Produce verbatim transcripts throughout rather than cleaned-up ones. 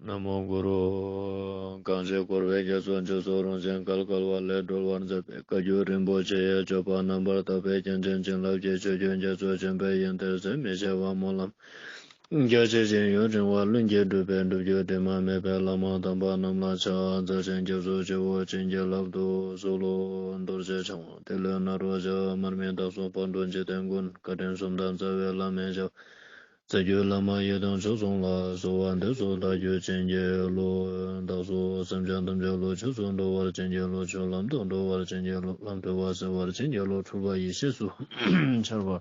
ན་མོ་གུ་རུ། གང་ཞིག་འཁོར་བའི་རྒྱ་མཚོ་མཆུ་སོགས་རང་བཞིན་གལ་གལ་བ་ལས་སྒྲོལ་བར་མཛད་པའི་བཀའ་བརྒྱུད་རིན་པོ་ཆེ་ཡི་སྤྱོད་པ་རྣམ་པར་དག་པའི་རྒྱན་ཅན་བྱིན་རླབས་ཀྱི་ཆུ་རྒྱུན་རྒྱ་མཚོ་ཆེན་པོའི་ཡོན་ཏན་ཟད་མི་ཤེས་པ་སྨོན་ལམ་རྒྱ་ཆེ་ཞིང་ཡུན་རིང་བ་ལྷུན་གྱིས་གྲུབ་པའི་སྒྲུབ་བརྒྱུད་དྲི་མ་མེད་པའི་བླ་མ་དམ་པ་རྣམས་ལ་ཕྱག་འཚལ་ཞིང་སྐྱབས་སུ་མཆིའོ། བྱིན་གྱིས་བརླབ་ཏུ་གསོལ་ལོ། རྡོ་རྗེ་འཆང་དབང་ཏེ་ལོ་ནཱ་རོ་ཞབས། མར་མི་དྭགས་པོ་དཔལ་སྤྲུལ་འཇིག་རྟེན་མགོན། བཀའ་དྲིན་གསུམ་ལྡན་རྩ་བའི་བླ་མའི་ཞབས། རྩ་བརྒྱུད་བླ་མ་ཡི་དམ་མཆོག་གསུམ་ལ། གསོལ་བ་འདེབས་སོ་བདག་རྒྱུད་བྱིན་གྱིས་རློབས། བདག་སོགས་སེམས་ཅན་ཐམས་ཅད་བློ་ཆོས་སུ་འགྲོ་བར་བྱིན་གྱིས་རློབས། ཆོས་ལམ་དུ་འགྲོ་བར་བྱིན་གྱིས་རློབས། ལམ་འཁྲུལ་བ་སེལ་བར་བྱིན་གྱིས་རློབས། འཁྲུལ་པ་ཡེ་ཤེས་སུ་འཆར་བར་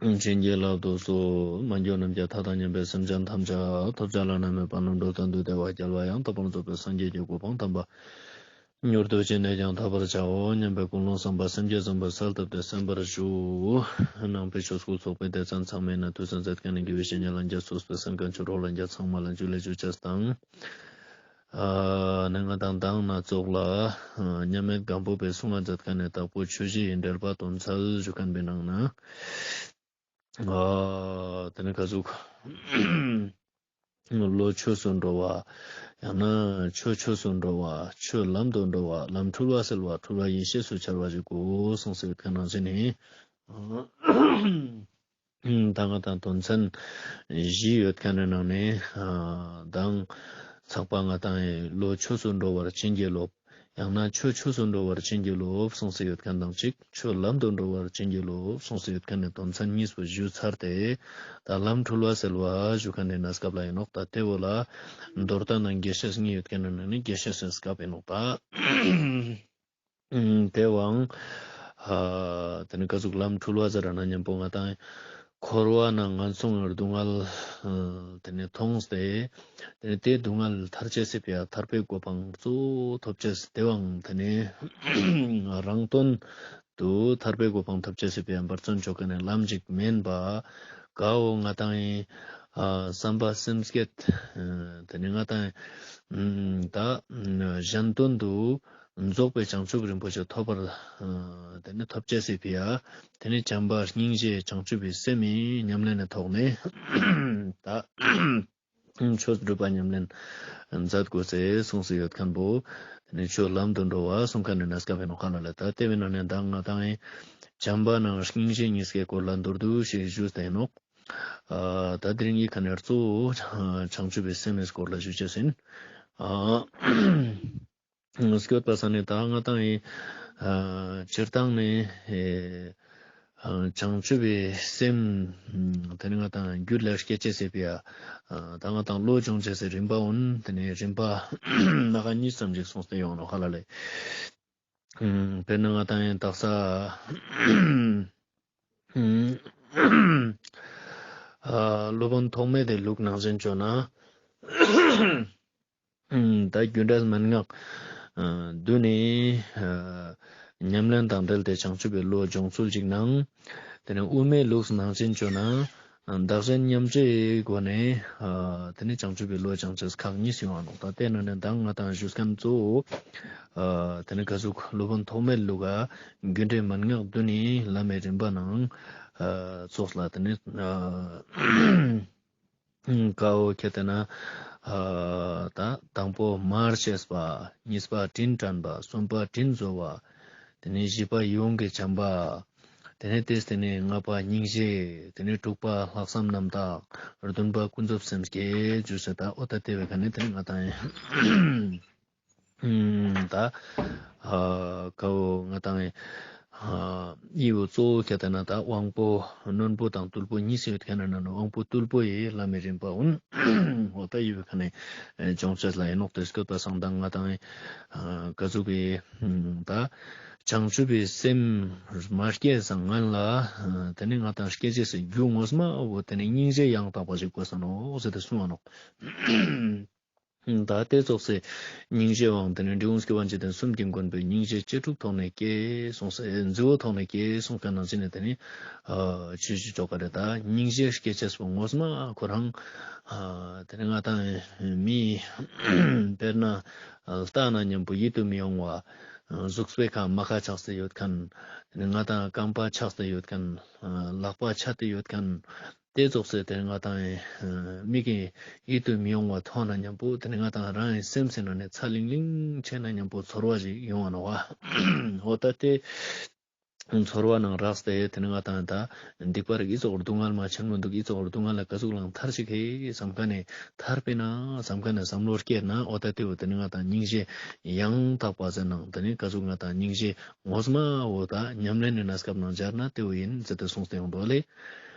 བྱིན་གྱིས་བརླབ་ཏུ་གསོལ། མ་གྱུར་ནམ་མཁའི་མཐའ་དང་མཉམ་པའི་སེམས་ཅན་ཐམས་ཅད་ཐོབ་བྱ་བླ་ན་མེད་པ་རྣམ་གྲོལ་དོན་དུ་བདེ་བ་རྒྱལ་བ་ཡང་དག་པར་རྫོགས་པའི་སངས་རྒྱས་ཀྱི་གོ་འཕང་དམ་པ་མྱུར་དུ་ཅི་ནས་ཀྱང་ཐོབ་པར་བྱའོ་སྙམ་པའི་ཀུན་སློང་བསམ་པ་སེམས་བསྐྱེད་བཟང་པོ་གསལ་བཏབ་སྟེ་གསན་པར་ཞུ། ནང་པའི་ཆོས་སྐུལ་ཚོགས་པའི་སྡེ་ཚན་ཚང་མའི་ནང་དུས་གསན་མཛད་མཁན་ནི་དགེ་བའི་བཤེས་གཉེན་ལྷན་རྒྱས་ཚོགས་པའི་གསན་མཁན་ཆོས་གྲོགས་ལྷན་རྒྱས་ཚང་མ་ལ་ཇུ་ལེ་ཇུ་ཆེ་དང་། ཨ་ནི་ང་དང་མདང་ནས་ཙོགས་ལ་ཨ་མཉམ་མེད་སྒམ་པོ་པའི་གསུང་ང་མཛད་མཁན་ནི་དྭགས་པོ་ཆོས་བཞི་ཡི་འགྲེལ་པ་དོན་གསལ་ཞུ་མཁན་པའི་ནང་ན། ཨ་དེ་ནི་ག་ཟུག་བློ་ཆོས་སུ་འགྲོ་བ། ཡང་ན་ཆོས་ཆོས་སུ་འགྲོ་བ། ཆོས་ལམ་དུ་འགྲོ་བ། ལམ་འཁྲུལ་བ་སེལ་བ། འཁྲུལ་བ་ཡེ་ཤེས་སུ་འཆར་བ་ཞིག་གོ་གསུངས་ཏེ་ཡོད་མཁན་ནང་བཞིན་ནི། ད་ང་དང་དོན་ཚན་བཞི་ཡོད་མཁན་ནི་ནང་ནས་ཨ་མདང་ཚག་པ་ང་དང་བློ་ཆོས་སུ་འགྲོ་བར་བྱིན་གྱིས་རློབས། ཡང་ན་ཆོས་ཆོས་སུ་འགྲོ་བར་བྱིན་གྱིས་རློབས་གསུངས་ཏེ་ཡོད་མཁན་དང་གཅིག་ཆོས་ལམ་དུ་འགྲོ་བར་བྱིན་གྱིས་རློབས་གསུངས་ཏེ་ཡོད་མཁན་ནི་དོན་ཚན་གཉིས་པོ་ཞུས་ཚར་ཏེ། ད་ལམ་འཁྲུལ་བ་སེལ་བ་ཞུ་མཁན་ནི་གནས་སྐབས་ལ་ཡིན་ནོག་ད་དེ་བོ་ལ་མདོར་བསྟན་ན་རྒྱས་བཤད་གཉིས་ཡོད་མཁན་ནི་ནང་ནས་རྒྱས་བཤད་གསུམ་སྐབས་ཡིན་ནོག་ད། ཨུམ། དེ་བོའང་ཨ་དེ་ནི་ག་ཟུག་ལམ་འཁྲུལ་བ་ཟེར་ན་མཉམ་པོ་ང་དང་འཁོར་བ་ནང་ངན་སོང་གི་སྡུག་བསྔལ་ཨ་དེ་ནི་མཐོང་སྟེ། དེ་ནི་དེ་སྡུག་བསྔལ་ཐར་ཅེས་སི་ཕི་ཡ་ཐར་པའི་གོ་འཕང་གཙོ་བོ་ཐོབ་ཅེས་སི་དེ་བོའང་དེ་ནི་རང་དོན་དུ་ཐར་པའི་གོ་འཕང་ཐོབ་ཅེས་སི་ཕི་ཡ་འབད་བརྩོན་ཅོ་མཁན་ནི་ལམ་ཞིག་མེན་པ། ག་བོ་ང་དང་ཨ་བསམ་པ་སེམས་བསྐྱེད་ཨ་དེ་ནི་ང་དང་ཨ་ད་གཞན་དོན་དུ་རྫོགས་པའི་བྱང་ཆུབ་རིན་པོ་ཆེ་ཐོབ་པར་ཨ་དེ་ནི་ཐོབ་ཅེས་སི་ཕི་ཡ། དེ་ནི་བྱམས་པ་སྙིང་རྗེ་བྱང་ཆུབ་པའི་སེམས་ཉམས་ལེན་ནི་ཐོག་ནས་ད་ཆོས་སྒྲུབ་པ་ཉམས་ལེན་མཛད་དགོས་ཟེར་གསུངས་སེ་ཡོད་མཁན་པོ། དེ་ནི་ཆོས་ལམ་དུ་འགྲོ་བ་གསུངས་མཁན་ནི་གནས་སྐབས་ཡིན་ནོག་ཧ་ལ་ལེ། ད་དེ་བས་ན་ནི་ད་ང་དང་བྱམས་པ་ནང་སྙིང་རྗེ་གཉིས་ཀའི་སྐོར་ལ་མདོར་བསྡུས་ཤིག་ཞུས་ཏེ་ཡིན་ནོག་ཨ་ད་དེ་རིང་གི་ཁ་ནས་གཙོ་བོ་བྱང་ཆུབ་པའི་སེམས་ཀྱི་སྐོར་ལ་ཞུ་ཅེས་ཡིན། ཨ་སྐྱོད་པ་ས་ནི་ད་ང་དང་ཨ་སྤྱིར་བཏང་ནི་ཨ་བྱང་ཆུབ་པའི་སེམས་དེ་ནི་ང་དང་རྒྱུད་ལ་སྐྱེ་ཅེས་སི་ཕི་ཡ། ཨ་ད་ང་དང་བློ་སྦྱོང་ཅེས་སི་རིམ་པ་འོ་ན་དེ་ནི་རིམ་པ་སྣ་ཁ་གཉིས་ཙམ་ཞིག་གསུངས་ཏེ་ཡོང་ནོག་ཧ་ལ་ལེ། ཨུམ། དཔེར་ན་ང་དང་ཡིན་དག་ས་ཨུམ་ཨ་སློབ་དཔོན་ཐོགས་མེད་དེ་ལུགས་ནང་བཞིན་བྱོས་ན། ཨུམ། ད་རྒྱུ་འབྲས་མན་ངག་ཨ་བསྡུས་ནས་ཨ་ཉམས་ལེན་དང་འབྲེལ་ཏེ་བྱང་ཆུབ་པའི་བློ་སྦྱོང་ཚུལ་ཅིག་ནང་། དེ་ནས་དབུ་མའི་ལུགས་ནང་བཞིན་བྱོས་ན། བདག་གཞན་མཉམ་བརྗེའི་སྒོ་ནས་ཨ་དེ་ནས་བྱང་ཆུབ་པའི་བློ་སྦྱང་ཅེས་ཁག་གཉིས་ཡོང་བ་ནོག་ད་དེ་ནང་ནས་མདང་ང་དང་ཞུས་མཁན་གཙོ་བོ་ཨ་དེ་ནས་ག་ཟུག་སློབ་དཔོན་ཐོགས་མེད་ལུགས་ཨ་རྒྱུ་འབྲས་མན་ངག་བསྡུས་ནས་ལམ་མི་རིམ་པ་ནང་ཨ་ཚོགས་ལ་དེ་ནས་ཨ་ཀའོ་ཁྱེད་དེ་ན་ཨ་ད་དང་པོ་མར་ཤེས་པ། གཉིས་པ་དྲིན་དྲན་པ། གསུམ་པ་དྲིན་གཟོ་བ། དེ་ནས་བཞི་པ་ཡིད་འོང་གི་བྱམས་པ། དེ་ནས་དེས་དེ་ནས་ལྔ་པ་སྙིང་རྗེ། དེ་ནས་དྲུག་པ་ལྷག་བསམ་རྣམ་དག། བདུན་པ་ཀུན་རྫོབ་སེམས་བསྐྱེད་ཞུས་སེ་ད་འོ་ད་དེ་བས་ཁ་ནས་དེ་ནས་ང་དང་ཡིན། ཨུམ། ད་ཨ་ཀའོ་ང་དང་ཡིན། ཨ་འི་བོ་གཙོ་བོ་ཁྱེད་དེ་ན་ད་དབང་པོ་རྣོན་པོ་དང་རྟུལ་པོ་གཉིས་ཡོད་མཁན་ནི་ནང་ནས་དབང་པོ་རྟུལ་པོ་ཡི་ལམ་མི་རིམ་པ་འོ་ན་འོ་ད་འི་བོའི་ཁ་ནས་སྦྱོང་ཅེས་ལ་ཡིན་ནོག་དེ་སྐྱོད་པ་སང་མདང་ང་དང་ཡིན། ཨ་ག་ཟུག་གི་ཨུམ་ད་བྱང་ཆུབ་པའི་སེམས་མ་སྐྱེས་སང་སྔན་ལ་ཨ་དེ་ནས་ང་དང་སྐྱེ་ཅེས་སི་རྒྱུ་ངོ་མ་བོ་དེ་ནས་སྙིང་རྗེ་ཡང་དག་པ་ཞིག་དགོས་ས་ནོག་ཟེར་ཏེ་གསུངས་པ་ནོག་ད་དེ་ཙོགས་སེ་སྙིང་རྗེ་བོའང་དེ་ནས་འབྲི་གུང་སྐྱོབ་པ་འཇིག་རྟེན་གསུམ་གྱི་མགོན་པོས་སྙིང་རྗེ་ལྕེ་དྲུག་ཐོག་ནས་སྐྱེས་གསུངས་སེ་མཛུ་གུ་ཐོག་ནས་སྐྱེས་གསུངས་པ་ནང་བཞིན་ནས་དེ་ནས་ཨ་ཆོས་ཞུ་ཆོག་ག་རེད། ད་སྙིང་རྗེ་སྐྱེ་ཅེས་པོ་ངོ་མ་ཁོ་རང་ཨ་དེ་ནས་ང་དང་མི་དཔེར་ན་ཨ་ལྟ་ན་མཉམ་པོ་ཡིད་དུ་མི་འོང་བ་ཨ་གཟུགས་པོའི་ཁ་རྨ་ཁ་ཆགས་ཏེ་ཡོད་མཁན། དེ་ནས་ང་དང་རྐང་པ་ཆགས་ཏེ་ཡོད་མཁན། ཨ་ལག་པ་ཆགས་ཏེ་ཡོད་མཁན། ཏེ་ཙོགས་སེ་ཏེ་ནེ་ང་དང་ཨེ་མིག་གི་ཡིད་དུ་མི་འོང་བ་མཐོང་ན་ཉམ་པོ་ཏེ་ནེ་ང་དང་རང་ངི་སེམས་སི་ནང་ནེ་ཚ་ལིང་ལིང་ཆེ་ན་ཉམ་པོ་ཚོར་བ་ཞིག་ཡོང་ང་ནོག་པ། འོ་ད་ཏེ་ཚོར་བ་ནང་རགས་ཏེ་ཏེ་ནེ་ང་དང་ད་སྡིག་པ་རིགས་ཨི་ཙོགས་སྡུག་བསྔལ་མ་ཆེན་མོ་འདུག་ཨི་ཙོགས་སྡུག་བསྔལ་ལ་ཀ་ཟུག་ལའང་ཐར་ཅེས་ཤིག་ཧེ་སམ་ཁན་ནི་ཐར་པེ་ན་སམ་ཁན་ནི་སམ་བློ་སྐྱེས་ན་འོ་ད་ཏེ་བོ་ཏེ་ནེ་ང་དང་སྙིང་རྗེ་ཡང་དག་པ་ཟེར་ནང་ཏེ་ནེ་ཀ་ཟུག་ང་དང་སྙིང་རྗེ་ངོ་མ་འོ་ད་ཉམས་ལེན་ནི་གནས་སྐབས་ནང་སྦྱར་ན་ཏེ་བོ་ཨིན་ཟེར་ཏེ་གསུངས་ཏེ་ཡོང་དོ་ལེ།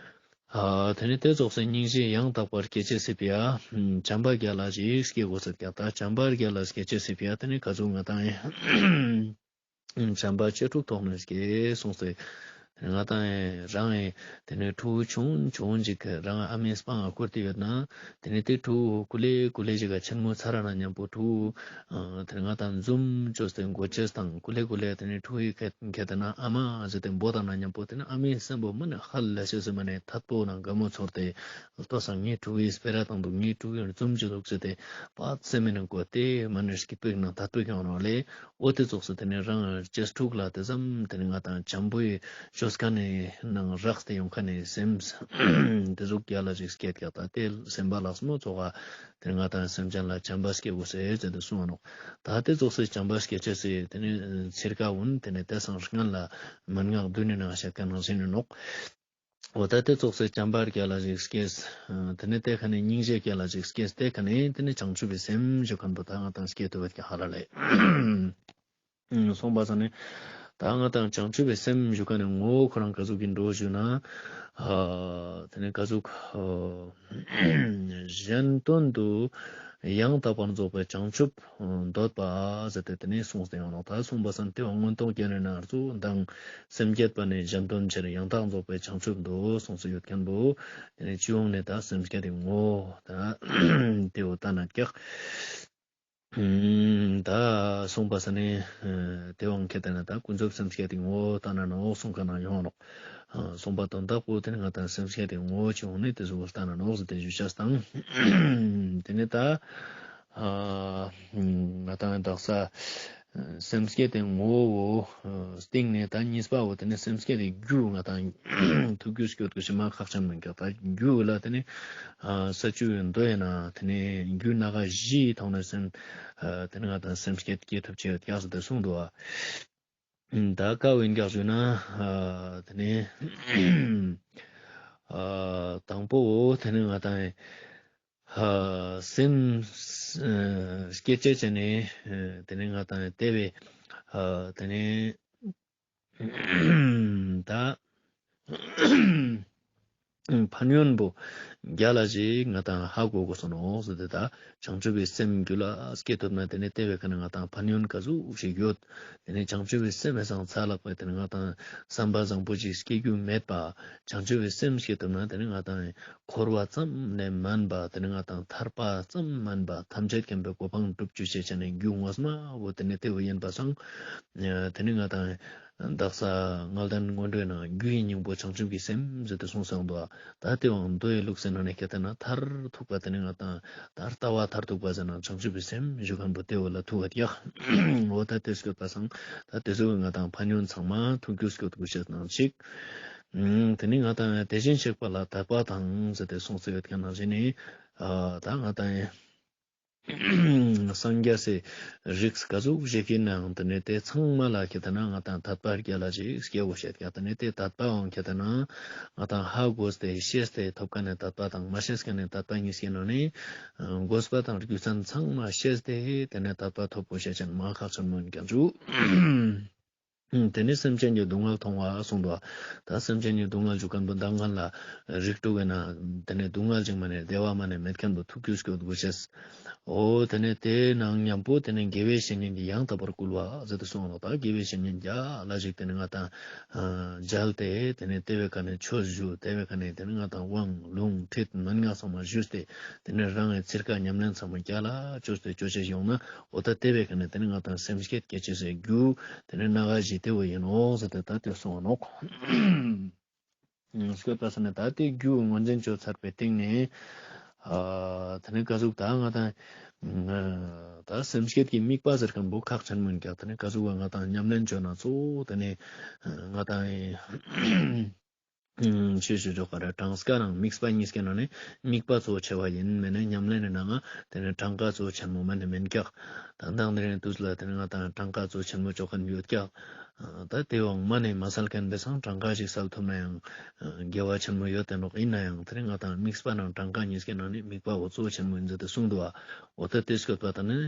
ཨ་ཏེ་ནེ་ཏེ་ཙོགས་སེ་སྙིང་རྗེ་ཡང་དག་པར་སྐྱེ་ཅེས་སི་ཕི་ཡ་བྱམས་པ་རྒྱལ་ལ་ཞིག་སྐྱེ་དགོས་ཟེར་ཀྱག་ད་བྱམས་པ་རྒྱལ་ལ་སྐྱེ་ཅེས་སི་ཕི་ཡ་ཏེ་ནེ་ཀ་ཟུག་ང་དང་ཨེ་བྱམས་པ་བྱི་ཕྲུག་ཐོག་ནེ་སྐྱེ་གསུངས་ཏེ། ང་དང་ཨེ་རང་ཨེ་ཏེ་ནེ་ཕྲུ་གུ་ཆུང་ཆུང་ཞིག་རང་ཨ་མའི་སྤང་ང་བཀུར་ཏེ་ཡོད་ན་ཏེ་ནེ་ཏེ་ཕྲུ་གུ་ཀུ་ལེ་ཀུ་ལེ་ཞིག་ག་ཆེན་མོ་ཚར་ན་ཉམ་པོ་ཕྲུ་གུ་ཨ་ཏེ་ནེ་ང་དང་འཛུམ་ཅོས་ཏེ་མགོ་ཅེས་དང་ཀུ་ལེ་ཀུ་ལེ་ཏེ་ནེ་ཕྲུ་གུའི་ཁེ་ཏེ་ན་ཨ་མ་ཟེར་ཏེ་འབོད་ད་ན་ཉམ་པོ་ཏེ་ནེ་ཨ་མའི་སེམས་པོ་མ་ནེ་ཧ་ལས་ཤེས་སི་མ་ནེ་ཐད་པོ་ནང་དགའ་མོ་ཚོར་ཏེ་ལྟོས་སང་ངའི་ཕྲུ་གུའི་སྤེ་ར་བཏང་འདུག་ངའི་ཕྲུ་གུའི་འཛུམ་ཅིག་འདུག་ཟེར་ཏེ་པ་སེམས་མི་ནང་གོ་ཏེ་མ་ནེ་སྐྱིད་པོའི་ནང་ཐད་པོ་ཡོང་ནོག་ལེ། འོ་ཏེ་ཙོགས་སེ་ཏེ་ནེ་རང་གཅེས་ཕྲུག་ལ་ཏེ་ཙམ་ཏེ་ནེ་ང་དང་བྱམས་པོའི་ཅོས་ཁན་ནི་ནང་རགས་ཏེ་ཡོང་ཁན་ནི་སེམས་ཏེ་ཟུག་རྒྱལ་ལ་ཞིག་སྐྱེད་ཀྱག་ད་ཏེ་སེམས་པ་ལགས་མོ་ཚོགས་ཏེ་ནེ་ང་དང་སེམས་ཅན་ལ་བྱམས་པ་སྐྱེ་དགོས་ཟེར་ཏེ་གསུངས་ནོག་ད་ཏེ་ཙོགས་སེ་བྱམས་པ་སྐྱེ་ཅེས་སི་ཏེ་ནེ་ཚིར་ཀ་འོ་ན་ཏེ་ནེ་ཏེ་སང་སྔན་ལ་མན་ངག་བདུན་ནི་ནང་བཤད་ཁན་ནང་བཞིན་ནོག་འོ་ད་ཏེ་ཙོགས་སེ་བྱམས་པ་རྒྱལ་ལ་ཞིག་སྐྱེས། ཏེ་ནེ་ཏེ་ཁ་ནེ་སྙིང་རྗེ་རྒྱལ་ལ་ཞིག་སྐྱེས། ཏེ་ཁ་ནེ་ཏེ་ནེ་བྱང་ཆུབ་པའི་སེམས་ཞུ་ཁན་པོ་ད་ང་དང་སྐྱེ་ཐུབ་པ་ཀྱག་ཧ་ལ་ལེ། སོང་པ་སང་ནེ་ད་ང་དང་བྱང་ཆུབ་པའི་སེམས་ཞུ་ཁན་ནི་ངོ་བོ་ཁོ་རང་ཀ་ཟུག་གི་འགྲོ་ཞུ་ན་ཨ་ཏེ་ནེ་ཀ་ཟུག་ཨ་གཞན་དོན་དུ་ཡང་དག་པར་རྫོགས་པའི་བྱང་ཆུབ་འདོད་པ་ཟེར་ཏེ་ཏེ་ནེ་གསུངས་ཏེ་ཡོང་ནོག་ད་གསུངས་པ་སང་ཏེ་བོ་མངོན་རྟོགས་རྒྱན་ནི་ནང་ཚུ་མདང་སེམས་བསྐྱེད་པ་ནི་གཞན་དོན་ཕྱིར་ཡང་དག་རྫོགས་པའི་བྱང་ཆུབ་འདོད་གསུངས་སུ་ཡོད་ཁན་བོ་ཏེ་ནེ་སྤྱི་ཡོངས་ནེ་ད་སེམས་བསྐྱེད་དི་ངོ་བོ་ད་ཏེ་བོ་ལྟ་ན་ཀྱག་ད་གསུངས་པ་སང་ནེ་ཏེ་བོ་ཁེ་ཏེ་ན་ད་ཀུན་རྫོབ་སེམས་བསྐྱེད་དི་ངོ་བོ་ལྟ་ན་ནོག་གསུངས་ཁན་ནང་ཡོང་ནོག་གསུངས་པ་དོན་དག་པོ་ཏེ་ནེ་ང་དང་སེམས་བསྐྱེད་དི་ངོ་བོ་ཅི་ཡོང་ནེ་ཏེ་ཟུག་ལྟ་ན་ནོག་ཟེར་ཏེ་ཞུ་ཅེས་དང་ཏེ་ནེ་ད་ཨ་ང་དང་དག་ས་སེམས་བསྐྱེད་དི་ངོ་བོ་སྟིང་ནེ་ད་གཉིས་པ་བོ་ཏེ་ནེ་སེམས་བསྐྱེད་དི་རྒྱུ་ང་དང་ཐུགས་རྒྱུས་སྐྱོད་དགོས་ཤེས་མ་ཁག་ཅན་མན་ཀྱག་ད་རྒྱུ་ལ་ཏེ་ནེ་ས་བཅུ་པའི་མདོ་ཡིན་ན་ཏེ་ནེ་རྒྱུ་སྣ་ཁ་བཞིའི་ཐོག་ནེ་སེམས་ཏེ་ནེ་ང་དང་སེམས་བསྐྱེད་སྐྱེ་ཐུབ་ཅེས་ཡོད་ཀྱག་ཟེར་ཏེ་གསུངས་འདུག་བ། ད་ཀ་བོ་ཡིན་ཀྱག་ཞུ་ན་ཨ་ཏེ་ནེ་ཨ་དང་པོ་ཏེ་ནེ་ང་དང་ཨ་སེམས་ཨ་སྐྱེ་ཅེས་ཅན་ནི་ཨ་ཏེ་ནེ་ང་དང་ཏེ་བོའི་ཨ་ཏེ་ནེ་ད་ཕན་ཡོན་པོ་རྒྱལ་ལ་ཞིག་ང་དང་ཧ་གོ་དགོས་སོ་ནོག་ཟེར་ཏེ་ད་བྱང་ཆུབ་པའི་སེམས་རྒྱུད་ལ་སྐྱེ་ཐུབ་ན་ཏེ་ནེ་ཏེ་བོའི་ཁ་ནེ་ང་དང་ཕན་ཡོན་ཀ་ཟུག་ཞིག་ཡོད། ཏེ་ནེ་བྱང་ཆུབ་པའི་སེམས་ཡང་ཚ་ལག་པའི་ཏེ་ནེ་ང་དང་བསམ་པ་བཟང་པོ་ཞིག་སྐྱེ་རྒྱུ་མེད་པ། བྱང་ཆུབ་པའི་སེམས་སྐྱེ་ཐུབ་ན་ཏེ་ནེ་ང་དང་འཁོར་བ་ཙམ་ནེ་མན་པ་ཏེ་ནེ་ང་དང་ཐར་པ་ཙམ་མན་པ་ཐམས་ཅད་མཁྱེན་པའི་གོ་འཕང་སྒྲུབ་ཅེས་ཅན་ནི་རྒྱུ་ངོ་མ་བོ་ཏེ་ནེ་ཏེ་བོ་ཡིན་པ་སང་ཏེ་ནེ་ང་དང་དག་ས་ལྔ་ལྡན་སྔོན་འགྲོའི་ནང་རྒྱུ་ཡི་སྙིང་པོ་བྱང་ཆུབ་ཀྱི་སེམས་ཟེར་ཏེ་གསུངས་སོང་དོ། ད་ཏེ་བོ་མདོ་ཡི་ལུགས་སི་ནང་ནེ་ཁེ་ཏེ་ན་མཐར་ཐུག་པ་ཏེ་ནེ་ང་དང་ད་ལྟ་བ་མཐར་ཐུག་པ་ཟེར་ན་བྱང་ཆུབ་པའི་སེམས་ཞུ་ཁན་པོ་ཏེ་བོ་ལ་ཐུག་ག་ཀྱག་འོ་ད་ཏེ་སྐྱོད་པ་སང་ད་ཏེ་ཚོ་ང་དང་ཕན་ཡོན་ཚང་མ་ཐུགས་རྒྱུས་སྐྱོད་དགོས་ཤེས་ནང་ཅིག་ཨ་ཏེ་ནེ་ང་དང་དེ་བཞིན་གཤེགས་པ་ལ་དད་པ་དང་ཟེར་ཏེ་གསུངས་སུ་ཡོད་ཁན་ནང་བཞིན་ནི་ཨ་ད་ང་དང་སངས་རྒྱས་སི་རིགས་ཀ་ཟུག་ཞིག་ཡིན་ནའང་ཏེ་ནེ་ཏེ་ཚང་མ་ལ་ཁེ་ཏེ་ན་ང་དང་དད་པ་རྒྱལ་ལ་ཞིག་སྐྱེ་དགོས་ཤེས་ཀྱག་ཏེ་ནེ་ཏེ་དད་པའང་ཁེ་ཏེ་ན་ང་དང་ཧ་གོ་སྟེ་ཤེས་ཏེ་ཐོབ་ཁན་ནི་དད་པ་དང་མ་ཤེས་ཁན་ནི་དད་པ་གཉིས་ཀྱི་ནང་ནེ་ཨ་དགོས་པ་དང་རྒྱུ་མཚན་ཚང་མ་ཤེས་ཏེ་ཏེ་ནེ་དད་པ་ཐོབ་དགོས་ཤེས་ཅན་མ་ཁག་ཆེན་མོ་ཡིན་ཀྱག་ཞུ། ཏེ་ནེ་སེམས་ཅན་གྱི་སྡུག་བསྔལ་མཐོང་བ་གསུངས་འདུག་ད་སེམས་ཅན་གྱི་སྡུག་བསྔལ་ཞུ་ཁན་པོ་མདང་ང་ལ་རིགས་དྲུག་གི་ནང་ཏེ་ནེ་སྡུག་བསྔལ་ཅིག་མ་ནེ་བདེ་བ་མ་ནེ་མེད་ཁན་པོ་ཐུགས་རྒྱུས་སྐྱོད་དགོས་ཤེས། འོ་ཏེ་ནེ་ཏེའི་ནང་མཉམ་པོ་ཏེ་ནེ་དགེ་བའི་བཤེས་གཉེན་གྱིས་ཡང་དག་པར་བསྐུལ་བ་ཟེར་ཏེ་གསུངས་འདུག་ད་དགེ་བའི་བཤེས་གཉེན་རྒྱལ་ལ་ཞིག་ཏེ་ནེ་ང་དང་མཇལ་ཏེ་ཏེ་ནེ་ཏེ་བོའི་ཁ་ནེ་ཆོས་ཞུ། ཏེ་བོའི་ཁ་ནེ་ཏེ་ནེ་ང་དང་དབང་ལུང་ཁྲིད་མན་ངག་ཚང་མ་ཞུས་ཏེ་ཏེ་ནེ་རང་གི་ཚིར་ཀ་ཉམས་ལེན་ཚང་མ་རྒྱལ་ལ་ཅོས་ཏེ་ཅོ་ཅེས་ཡོང་ན་འོ་ད་ཏེ་བོའི་ཁ་ནེ་ཏེ་ནེ་ང་དང་སེམས་བསྐྱེད་སྐྱེ་ཅེས་སི་རྒྱུ་ཏེ་ནེ་སྣ་ཁ་བཞི་ཏེ་བོ་ཡིན་ནོག་ཟེར་ཏེ་ད་ཏེ་གསུངས་ནོག་སྐྱོད་པ་སང་ནེ་ད་ཏེ་རྒྱུ་ངོས་འཛིན་ཅོ་ཚར་བའི་སྟེང་ནེ་ཨ་ཏེ་ནེ་ཀ་ཟུག་ད་ང་དང་ད་སེམས་བསྐྱེད་ཀྱི་དམིགས་པ་ཟེར་ཁན་པོ་ཁག་ཆེན་མོ་ཡིན་ཀྱག་ཏེ་ནེ་ཀ་ཟུག་ང་དང་ཉམས་ལེན་ཅོ་ན་ཚོ་ཏེ་ནེ་ང་དང་ ཨུམ་ཆོས་ཞུ་ཆོག་ག་རེ། གྲངས་ཀ་རང་དམིགས་པ་གཉིས་ཀའི་ནང་ནས་དམིགས་པ་གཙོ་ཆེ་བ་ཡིན། མེད་ན་ཉམས་ལེན་ནི་ནང་ང་དེ་ནས་གྲངས་ཀ་གཙོ་ཆེན་མོ་མ་ནི་མིན་ཀྱག། དང་དང་དེ་རིང་དུས་ལ་དེ་ནས་ང་དང་གྲངས་ཀ་གཙོ་ཆེན་མོ་ཆོག་མཁན་ཡོད་ཀྱག། ཨ་ད་དེ་བོ་མ་ནི་མ་སལ་མཁན་པའི་སང་གྲངས་ཀ་ཞིག་སལ་ཐུབ་ན་ཡང་ཨ་དགེ་བ་ཆེན་མོ་ཡོད་དེ་ནོག། ཡིན་ན་ཡང་དེ་རིང་ང་དང་དམིགས་པ་ནང་གྲངས་ཀ་གཉིས་ཀའི་ནང་ནས་དམིགས་པ་བོ་གཙོ་ཆེན་མོ་ཡིན་ཟེར་ཏེ་གསུངས་འདུག་བ། འོ་ད་དེ་སྐྱོད་པ་ད་ནི་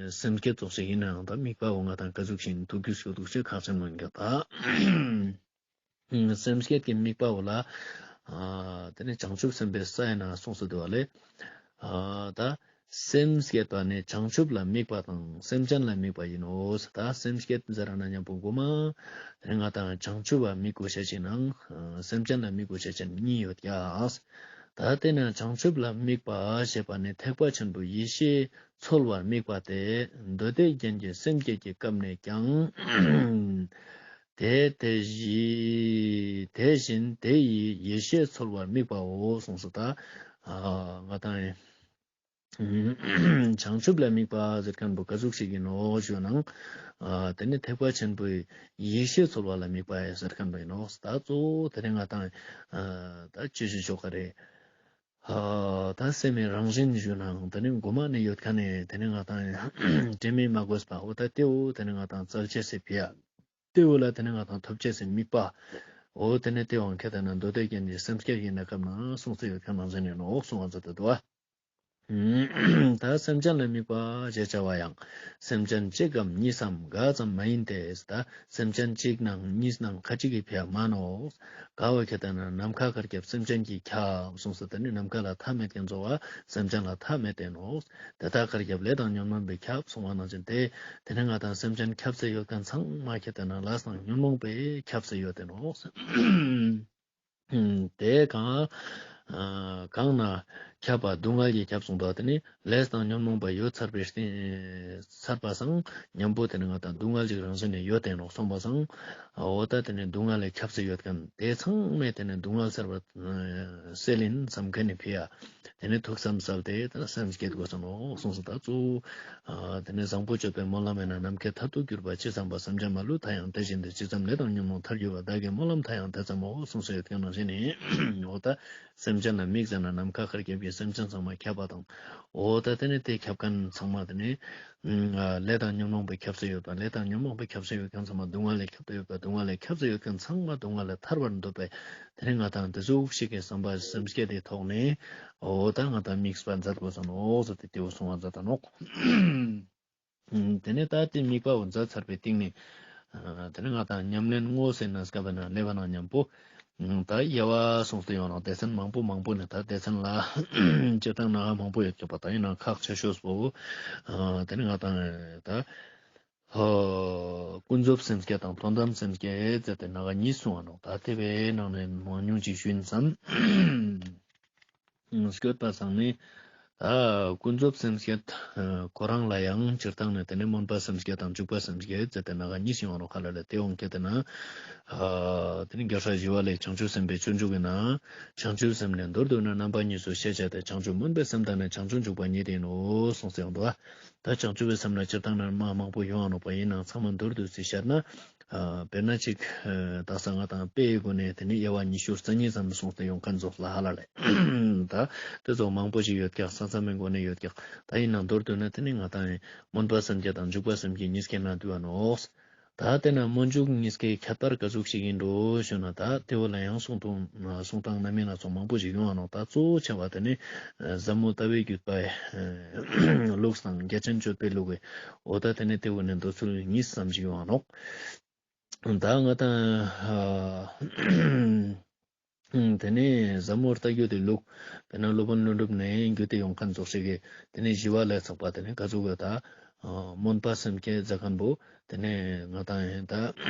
སེམས་བསྐྱེད་ཙོགས་ཤིག་ཡིན་ན་ཡང་ད་དམིགས་པ་བོ་ང་དང་ག་ཟུག་ཞིག་ཐུགས་རྒྱུས་སྐྱོད་འདུག་ཅེས་ཁག་ཆེན་མོ་ཡིན་ཀྱག་ད། སེམས་བསྐྱེད་ཀྱི་དམིགས་པ་བོ་ལ། ཨ་དེ་ནི་བྱང་ཆུབ་སེམས་དཔའི་ས་ཡིན་ན་གསུངས་སུ་འདུག་བ་ལས། ཨ་ད་སེམས་བསྐྱེད་པ་ནི་བྱང་ཆུབ་ལ་དམིགས་པ་དང་སེམས་ཅན་ལ་དམིགས་པ་ཡིན་ནོ། ད་སེམས་བསྐྱེད་ཟེར་ན་མཉམ་པོ་གོ་མ། དེ་ནི་ང་དང་བྱང་ཆུབ་ལ་དམིགས་དགོས་ཤེས་ཅིག་ནང་སེམས་ཅན་ལ་དམིགས་དགོས་ཤེས་ཅིག་གཉིས་ཡོད་ཀྱག། ད་དེ་ནི་བྱང་ཆུབ་ལ་དམིགས་པ་ཞེས་པ་ནི་ཐེག་པ་ཆེན་པོའི་ཡེ་ཤེས་ཚོལ་བར་དམིགས་པ་སྟེ། མདོ་སྡེ་རྒྱན་གྱི་སེམས་བསྐྱེད་ཀྱི་སྐབས་ནས་ཀྱང་། དེ་དེ་བཞིན་དེ་བཞིན་དེ་ཡི་ཡེ་ཤེས་ཚོལ་བར་དམིགས་པའོ་གསུངས་སོ། ད་ཨ་ང་དང་བྱང་ཆུབ་ལ་དམིགས་པ་ཟེར་མཁན་པོ་ག་ཟུག་ཞིག་ཡིན་ནོ་ཞུ་ན། ཨ་དེ་ནི་ཐེག་པ་ཆེན་པོའི་ཡེ་ཤེས་ཚོལ་བ་ལ་དམིགས་པ་ཟེར་མཁན་པོ་ཡིན་ནོ། ད་གཙོ་བོ་དེ་ནི་ང་དང་ཨ་ད་ཅི་ཞུ་ཆོག་ག་རེ། ཨ་ད་སེམས་ཀྱི་རང་བཞིན་ཞུ་ན་དེ་ནི་མགོ་མ་ནས་ཡོད་མཁན་ནི་དེ་ནི་ང་དང་དྲན་མེད་མ་དགོས་པ་འོ་ད་དེ་འོ་དེ་ནི་ང་དང་བཙལ་ཅེས་སི་ཕི་ཡ། དེ་འོ་ལ་དེ་ནི་ང་དང་ཐོབ་ཅེས་སི་དམིགས་པ། འོ་དེ་ནི་དེ་བོ་ཁྱེད་དེ་ན་མདོ་སྡེ་རྒྱན་གྱི་སེམས་བསྐྱེད་ཀྱི་གནས་སྐབས་ན་གསུངས་སུ་ཡོད་མཁན་ནང་བཞིན་ཡིན་ནོ་གསུང་བ་མཛད་དེ་འདུག་བ། ད་སེམས་ཅན་ལ་དམིགས་པ་ཞེས་བྱ་བ་ཡང་། སེམས་ཅན་གཅིག་གམ་གཉིས་སམ་འགའ་ཙམ་མ་ཡིན་ཏེ། ད་སེམས་ཅན་གཅིག་ནང་གཉིས་ནང་ཁ་ཅིག་གི་ཕི་ཡ་མན་ནོ། ག་བོ་ཁྱེད་དེ་ན་ནམ་མཁའ་གར་ཁྱབ་སེམས་ཅན་གྱིས་ཁྱབ་གསུངས་སོ། དེ་ནི་ནམ་མཁའ་ལ་མཐའ་མེད་མཁན་ཙོགས་པ་སེམས་ཅན་ལ་མཐའ་མེད་དེ་ནོ། དེ་དག་གར་ཁྱབ་ལས་དང་ཉོན་མོངས་པས་ཁྱབ་གསུངས་པ་ནང་བཞིན་ཏེ། དེ་ནི་ང་དང་སེམས་ཅན་ཁྱབ་སེ་ཡོད་མཁན་ཚང་མ་ཁྱེད་དེ་ན་ལས་དང་ཉོན་མོངས་པས་ཁྱབ་སེ་ཡོད་དེ་ནོ། དེ་གང་ཨ་གང་ན་ཁྱབ་པ་སྡུག་བསྔལ་གྱིས་ཁྱབ་གསུངས་པ། དེ་ནི་ལས་དང་ཉོན་མོངས་པ་ཡོད་ཚར་བའི་རྟིང་ཚར་པ་སང་མཉམ་པོ་དེ་ནི་ང་དང་སྡུག་བསྔལ་གྱི་རང་བཞིན་ནི་ཡོད་དེ་ནོ་གསུངས་པ་སང་འོ་ད་དེ་ནི་སྡུག་བསྔལ་ལས་ཁྱབ་སེ་ཡོད་མཁན་དེ་ཚང་མས་དེ་ནི་སྡུག་བསྔལ་སེལ་བ་སེལ་ཡིན་བསམ་མཁན་ནི་ཕི་ཡ། དེ་ནི་ཐུགས་བསམ་གསལ་ཏེ་དེ་ནི་སེམས་བསྐྱེད་དགོས་སོ་ནོ་གསུངས་སོ། ད་གཙོ་བོ་ཨ་དེ་ནི་བཟང་པོ་སྤྱོད་པའི་སྨོན་ལམ་ཡིན་ན། ནམ་མཁའི་མཐར་ཐུག་གྱུར་པ་ཇི་ཙམ་པ། སེམས་ཅན་མ་ལུས་མཐའ་ཡང་དེ་བཞིན་ཏེ། ཇི་ཙམ་ལས་དང་ཉོན་མོངས་ཐར་གྱུར་པ། བདག་གི་སྨོན་ལམ་མཐའ་ཡང་དེ་ཙམ་མོ་གསུངས་སོ་ཡོད་མཁན་ནང་བཞིན་ནི་འོ་ད་སེམས་ཅན་ལ་དམིགས་ཟེར་ན་ནམ་མཁའ་གར་ཁྱབ་ཀྱི་སེམས་ཅན་ཚང་མ་ཁྱབ་པ་དང་འོ་ད་དེ་ནི་དེ་ཁྱབ་མཁན་ཚང་མ་དེ་ནི་ལས་དང་ཉོན་མོངས་པས་ཁྱབ་སེ་ཡོད་པ། ལས་དང་ཉོན་མོངས་པས་ཁྱབ་སེ་ཡོད་མཁན་ཚང་མ། སྡུག་བསྔལ་ལས་ཁྱབ་སེ་ཡོད་པ། སྡུག་བསྔལ་ལས་ཁྱབ་སེ་ཡོད་མཁན་ཚང་མ་སྡུག་བསྔལ་ལས་ཐར་བར་འདོད་པའི་དེ་ནི་ང་དང་དེ་ཟུག་ཞིག་གི་བསམ་པ་སེམས་བསྐྱེད་དེ་ཐོག་ནས་འོ་ད་ང་དང་དམིགས་པ་མཛད་དགོས་སོ་ནོ་ཟེར་ཏེ་དེ་བོ་གསུང་བ་མཛད་ད་ནོག། དེ་ནས་ད་དེ་དམིགས་པ་བོ་མཛད་ཚར་བའི་སྟེང་ནས་དེ་ནས་ང་དང་ཉམས་ལེན་དངོས་སུ་གནས་སྐབས་ན་སླེབས་པ་ན་མཉམ་པོ་ད་དབྱེ་བ་གསུངས་ཏེ་ཡོང་ནོག། སྡེ་ཚན་མང་པོ་མང་པོ་ནས་ད་སྡེ་ཚན་ལ་སྤྱིར་བཏང་ན་མང་པོ་ཡོད་ཀྱག་པ། ད་ཡིན་ན་ཁག་ཆེ་ཤོས་པོ་དེ་ནས་ང་དང་ད་ཀུན་རྫོབ་སེམས་བསྐྱེད་དང་དོན་དམ་སེམས་བསྐྱེད་ཟེར་ཏེ་ནང་གཉིས་གསུངས་པ་ནོག། ད་དེ་བའི་ནང་ནས་མང་ཉུང་ཅིག་ཞུ་ཡིན་བསམ། སྐྱོད་པ་སང་ནི་ད་ཀུན་རྫོབ་སེམས་བསྐྱེད་ཁོ་རང་ལ་ཡང་སྤྱིར་བཏང་ནས་དེ་ནི་སྨོན་པ་སེམས་བསྐྱེད་དང་འཇུག་པ་སེམས་བསྐྱེད་ཟེར་ཏེ་ནང་གཉིས་ཡོང་ནོག་ཁ་ལ་ལ། དེ་འོང་ཁྱེད་དེ་ན་དེ་ནི་རྒྱལ་སྲས་ཞི་བ་ལྷས་བྱང་ཆུབ་སེམས་དཔའི་སྤྱོད་འཇུག་གི་ནང་བྱང་ཆུབ་སེམས་ནི་མདོར་བསྡུ་ན་རྣམ་པ་གཉིས་སུ་ཤེས་བྱ་སྟེ། བྱང་ཆུབ་སྨོན་པའི་སེམས་དང་ནི་བྱང་ཆུབ་འཇུག་པ་ཉིད་ཡིན་ནོ་གསུངས་ཏེ་ཡོང་འདུག། ད་བྱང་ཆུབ་པའི་སེམས་ལ་སྤྱིར་བཏང་ན་མ་མང་པོ་ཡོང་ནོག་པ། ཡིན་ནའང་ཚང་མ་མདོར་བསྡུས་ཏེ་བཤད་ན། དཔེར་ན་ཅིག་དག་ས་ང་དང་དཔེའི་སྒོ་ནས་དེ་ནི་དབྱེ་བ་ཉི་ཤུ་རྩ་གཉིས་ཙམ་གསུངས་ཏེ་ཡོང་མཁན་ཙོགས་ལ་ཧ་ལ་ལས། ད་དེ་ཙོགས་མང་པོ་ཞིག་ཡོད་ཀྱག། ས་མཚམས་མའི་སྒོ་ནས་ཡོད་ཀྱག། ད་ཡིན་ནའང་མདོར་བསྡུ་ན་དེ་ནི་ང་དང་སྨོན་པ་སེམས་བསྐྱེད་དང་འཇུག་པ་སེམས་བསྐྱེད་གཉིས་ཀའི་ནང་འདུ་བ་ནོག། ད་དེ་ན་སྨོན་འཇུག་གཉིས་ཀའི་ཁྱད་པར་ག་ཟུག་ཞིག་ཡིན་འགྲོ་ཞུ་ན། ད་དེ་བོ་ལ་ཡང་གསུང་དང་གསུང་སྟངས་རྣམ་གཡེང་ལ་སོགས་མང་པོ་ཞིག་ཡོང་བ་ནོག། ད་གཙོ་བོ་ཆེ་བ་དེ་ནི་ཟབ་མོ་ལྟ་བའི་བརྒྱུད་པའི་ལུགས་དང་རྒྱ་ཆེན་སྤྱོད་པའི་ལུགས་འོ་ད་དེ་ནི་དེ་བོ་ནི་འདོད་ཚུལ་གཉིས་ཙམ་ཞིག་ཡོང་བ་ནོག། ད་ང་དང་དེ་ནས་ཟབ་མོ་ལྟ་བརྒྱུད་དེ་ལུགས་དེ་ན་སློབ་དཔོན་ཀླུ་སྒྲུབ་ནས་བརྒྱུད་དེ་ཡོང་མཁན་ཙོགས་ཤིག་གི་དེ་ནས་ཞི་བ་ལྷས་ཚགས་པ་དེ་ནས་ག་ཟུག་གི་ད་སྨོན་པ་སེམས་བསྐྱེད་མཛད་མཁན་པོ་དེ་ནས་ང་དང་ད་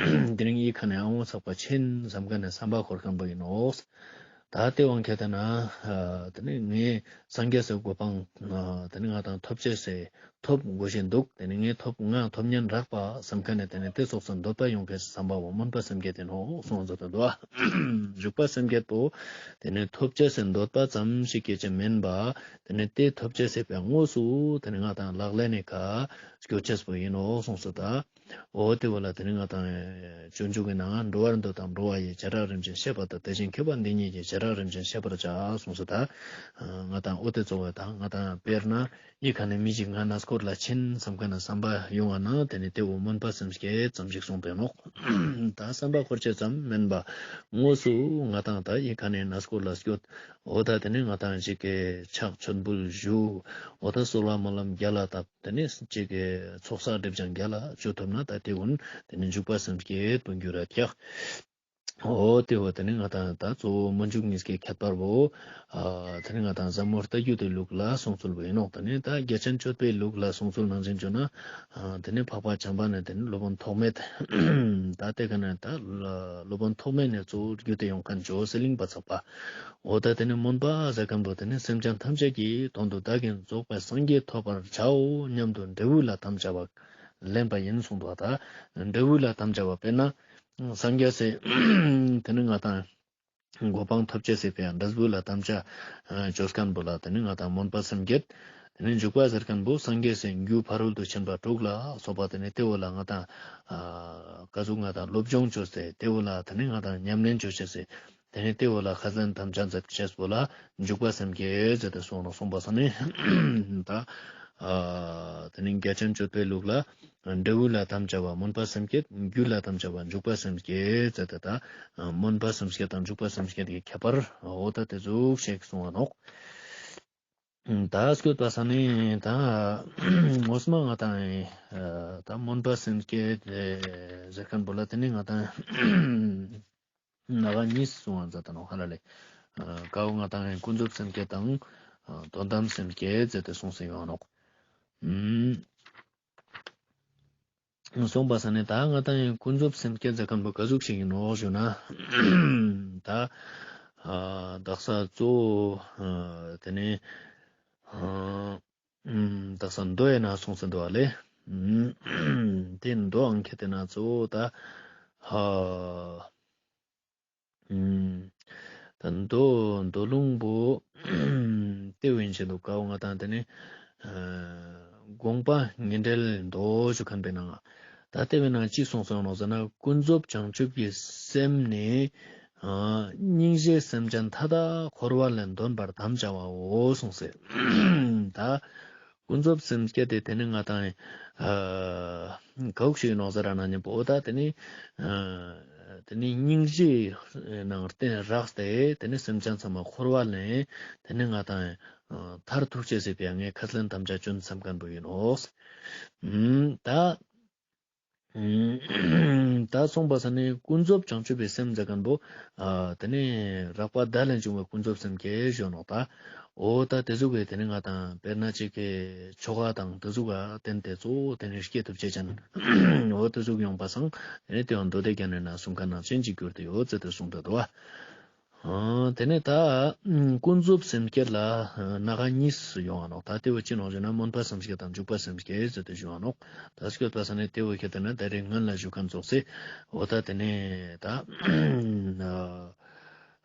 དེ་རིང་ཡི་ཁ་ནས་ཨ་འོང་ཚགས་པ་ཆེན་བསམ་མཁན་ནས་བསམ་པ་འཁོར་མཁན་པོ་ཡིན་ནོག། ད་དེ་དབང་ཁྱེད་དེ་ན་དེ་ནས་ངས་སངས་རྒྱས་སི་གོ་འཕང་དེ་ནས་ང་དང་ཐོབ་ཅེས་སི་ཐོབ་དགོས་ཤེས་འདུག། དེ་ནི་ངས་ཐོབ་ང་ཐོབ་ཉན་རག་པ་བསམ་མཁན་ནི་དེ་ནི་དེ་ཙོགས་སུ་འདོད་པ་ཡོང་མཁན་བསམ་པ་བོ་སྨོན་པ་སེམས་བསྐྱེད་དེ་ནོག་གསུངས་ཟེར་དུ་འདུག། འཇུག་པ་སེམས་བསྐྱེད་པོ་དེ་ནི་ཐོབ་ཅེས་སི་འདོད་པ་ཙམ་ཞིག་གི་ཅི་མིན་པ་དེ་ནི་དེ་ཐོབ་ཅེས་སི་ཕི་དངོས་སུ་དེ་ནི་ང་དང་ལག་ལེན་ནི་ཁ་སྐྱོད་ཅེས་པོ་ཡིན་ནོག་གསུངས་སོ། ད་ འོ་དེ་བོ་ལ་དེ་ནི་ང་དང་སྤྱོད་འཇུག་གི་ནང་འགྲོ་བར་འདོད་དང་འགྲོ་བ་ཡི་བྱེ་བྲག་རིམ་བཞིན་ཤེས་པ་དང་། དེ་བཞིན་མཁས་པ་འདི་ཉིད་ཀྱིས་བྱེ་བྲག་རིམ་བཞིན་ཤེས་པར་བྱ་གསུངས་སོ། ད་ང་དང་འོ་དེ་གཙོ་བོ་དང་ང་དང་དཔེར་ན་ཡི་ག་ནས་མི་ཞིག་ང་གནས་སྐོར་ལ་ཕྱིན་བསམ་མཁན་ན་བསམ་པ་ཡོང་བ་ན་དེ་ནི་དེ་བོ་སྨོན་པ་སེམས་བསྐྱེད་ཙམ་ཞིག་གསུངས་ཏེ་ནོག་ད་བསམ་པ་འཁོར་བཅས་ཙམ་མིན་པ་དངོས་སུ་ང་དང་ད་ཡི་ག་ནས་གནས་སྐོར་ལ་སྐྱོད། འོ་ད་དེ་ནི་ང་དང་ཅིག་གི་ཕྱག་མཆོད་འབུལ་ཞུ། འོ་ད་གསོལ་བ་སྨོན་ལམ་རྒྱ་ལ་བཏབ། དེ་ནི་ཅིག་གི་ཚོགས་བསགས་སྒྲིབ་སྦྱང་རྒྱ་ལ་ཅོ་ཐུབ་ན་ད་དེ་ཀུན་དེ་ནི་འཇུག་པ་སེམས་བསྐྱེད་པོ་འགྱུར་ར་ཀྱག་འོ་དེ་བོ་དེ་ནི་ང་དང་ད་གཙོ་བོ་སྨོན་འཇུག་གཉིས་ཀའི་ཁྱད་པར་བོ། ཨ་དེ་ནི་ང་དང་ཟབ་མོ་ལྟ་བརྒྱུད་དེ་ལུགས་ལ་གསུང་ཚུལ་བོ་ཡིན་ནོག་དེ་ནི་ད་རྒྱ་ཆེན་སྤྱོད་པའི་ལུགས་ལ་གསུང་ཚུལ་ནང་བཞིན་བརྗོད་ན། ཨ་དེ་ནི་འཕགས་པ་བྱམས་པ་ནས་དེ་ནི་སློབ་དཔོན་ཐོགས་མེད། ད་དེ་ག་ནས་ད་སློབ་དཔོན་ཐོགས་མེད་ནས་གཙོ་བོ་བརྒྱུད་དེ་ཡོང་མཁན་ཇོ་བོ་གསེར་གླིང་པ་ཚག་པ། འོ་ད་དེ་ནི་སྨོན་པ་ཟེར་མཁན་པོ་དེ་ནི་སེམས་ཅན་ཐམས་ཅད་ཀྱི་དོན་དུ་བདག་གིས་རྫོགས་པའི་སངས་རྒྱས་ཐོབ་པར་བྱའོ་སྙམ་དུ་འབྲས་བུ་ལ་དམ་བཅའ་བ་ལེན་པ་ཡིན་གསུངས་འདུག་ད་འབྲས་བུ་ལ་དམ་བཅའ་བ་དཔེར་ན་སངས་རྒྱས་སི་དེ་ནི་ང་དང་གོ་འཕང་ཐོབ་ཅེས་སི་ཕི་ཡ་འབྲས་བུ་ལ་དམ་བཅའ་ཅོ་མཁན་པོ་ལ་དེ་ནི་ང་དང་སྨོན་པ་སེམས་བསྐྱེད། དེ་ནི་འཇུག་པ་ཟེར་མཁན་པོ་སངས་རྒྱས་སི་རྒྱུ་ཕ་རོལ་ཏུ་ཕྱིན་པ་དྲུག་ལ་སོགས་པ་དེ་ནི་དེ་བོ་ལ་ང་དང་ཨ་ག་ཟུག་ང་དང་སློབ་སྦྱོང་ཅོས་ཏེ་དེ་བོ་ལ་དེ་ནི་ང་དང་ཉམས་ལེན་ཅོ་ཅེས་སི། དེ་ནི་དེ་བོ་ལ་ཁས་ལེན་དམ་བཅའ་མཛད་ཅེས་པོ་ལ་འཇུག་པ་སེམས་བསྐྱེད་ཟེར་ཏེ་གསུངས་ནོག་གསུངས་པ་སང་ནི་ད་ཨ་དེ་ནི་རྒྱ་ཆེན་སྤྱོད་པའི་ལུགས་ལ་འབྲས་བུ་ལ་དམ་བཅའ་བ་སྨོན་པ་སེམས་བསྐྱེད། རྒྱུ་ལ་དམ་བཅའ་བ་འཇུག་པ་སེམས་བསྐྱེད་ཟེར་ཏེ་ད་སྨོན་པ་སེམས་བསྐྱེད་དང་འཇུག་པ་སེམས་བསྐྱེད་ཀྱི་ཁྱད་པར་འོ་ད་དེ་ཟུག་ཞིག་གསུངས་པ་ནོག་ད་སྐྱོད་པ་སང་ནི་ད་ངོ་མ་ང་དང་ད་སྨོན་པ་སེམས་བསྐྱེད་ཟེར་མཁན་པོ་ལ་དེ་ནི་ང་དང་ནང་གཉིས་གསུང་བ་མཛད་ད་ནོག་ཧ་ལ་ལེ། ཀ་བོ་ང་དང་ཀུན་རྫོབ་སེམས་བསྐྱེད་དང་དོན་དམ་སེམས་བསྐྱེད་ཟེར་ཏེ་གསུངས་སེ་ཡོང་ནོག་གསུངས་པ་སང་ནི་ད་ང་དང་ཀུན་རྫོབ་སེམས་བསྐྱེད་ཟེར་མཁན་པོ་ག་ཟུག་ཞིག་ཡིན་ནོག་ཞུ་ན། ད་ཨ་དག་ས་གཙོ་བོ་ཨ་དེ་ནི་ཨ་ཨུམ་དག་ས་མདོ་ཡི་ནང་གསུངས་སེ་འདུག་པ་ལེ། ཨུམ་དེ་མདོའང་ཁྱེར་ཏེ་ན་གཙོ་བོ་ད་ཨ་ཨུམ། ད་མདོ་མདོ་ལུང་པོ་དེ་བོ་ཡིན་ཆེད་དུ་ཀ་བོ་ང་དང་དེ་ནི་ཨ་དགོངས་པ་ངེས་འགྲེལ་མདོ་ཞུ་མཁན་པའི་ནང་ད་དེ་བོའི་ནང་ཅི་གསུངས་སོང་ནོག་ཟེར་ན། ཀུན་རྫོབ་བྱང་ཆུབ་ཀྱི་སེམས་ནི་ཨ་སྙིང་རྗེས་སེམས་ཅན་མཐའ་དག་འཁོར་བ་ལས་འདོན་པར་དམ་བཅའ་བའོ་གསུངས་སེ། ད་ཀུན་རྫོབ་སེམས་བསྐྱེད་དེ་དེ་ནི་ང་དང་ཨ་ག་ཟུག་ཞིག་ཡིན་ནོག་ཟེར་ན་ཉམ་པོ་འོ་ད་དེ་ནི་ཨ་དེ་ནི་སྙིང་རྗེ་ནང་བརྟེན་རགས་ཏེ་དེ་ནི་སེམས་ཅན་ཚང་མ་འཁོར་བ་ལས་དེ་ནི་ང་དང་ཨ་མཐར་ཐུག་ཅེས་སི་ཕི་ཡ་ངས་ཁས་ལེན་དམ་བཅའ་ཅོ་བསམ་མཁན་པོ་ཡིན་ནོག་ཨུམ་ད་ཨུམ་ད་གསུངས་པ་སང་ནི་ཀུན་རྫོབ་བྱང་ཆུབ་པའི་སེམས་ཟེར་མཁན་པོ་ཨ་དེ་ནི་རགས་པ་བརྡ་ལས་བྱུང་བའི་ཀུན་རྫོབ་སེམས་བསྐྱེད་ཞུ་ནོག་ད་འོ་ད་དེ་ཟུག་གི་དེ་ནི་ང་དང་དཔེར་ན་ཅིག་གི་ཆོ་ག་དང་དེ་ཟུག་ག་བརྟེན་ཏེ་གཙོ་བོ་དེ་ནི་སྐྱེ་ཐུབ་ཅེས་ཅན། འོ་དེ་ཟུག་ཡོང་པ་སང་དེ་ནི་དེའང་མདོ་སྡེ་རྒྱན་ནི་ནང་གསུངས་མཁན་ནང་བཞིན་ཅིག་གྱུར་ཏེ་ཡོད་ཟེར་ཏེ་གསུངས་ཏེ་འདུག་པ། ཨ་དེ་ནས་ད་ཀུན་རྫོབ་སེམས་བསྐྱེད་ལ་ཨ་སྣ་ཁ་གཉིས་སུ་ཡོང་བ་ནོག་ད་དེ་བོ་ཅི་ནོག་ཞུ་ན་སྨོན་པ་སེམས་བསྐྱེད་དང་འཇུག་པ་སེམས་བསྐྱེད་ཟེར་ཏེ་ཞུ་བ་ནོག་ད་སྐྱོད་པ་སང་ནི་དེ་བོ་ཁྱེར་ཏེ་ན་ད་རེས་སྔན་ལ་ཞུ་མཁན་ཙོགས་སེ། འོ་ད་དེ་ནས་ད་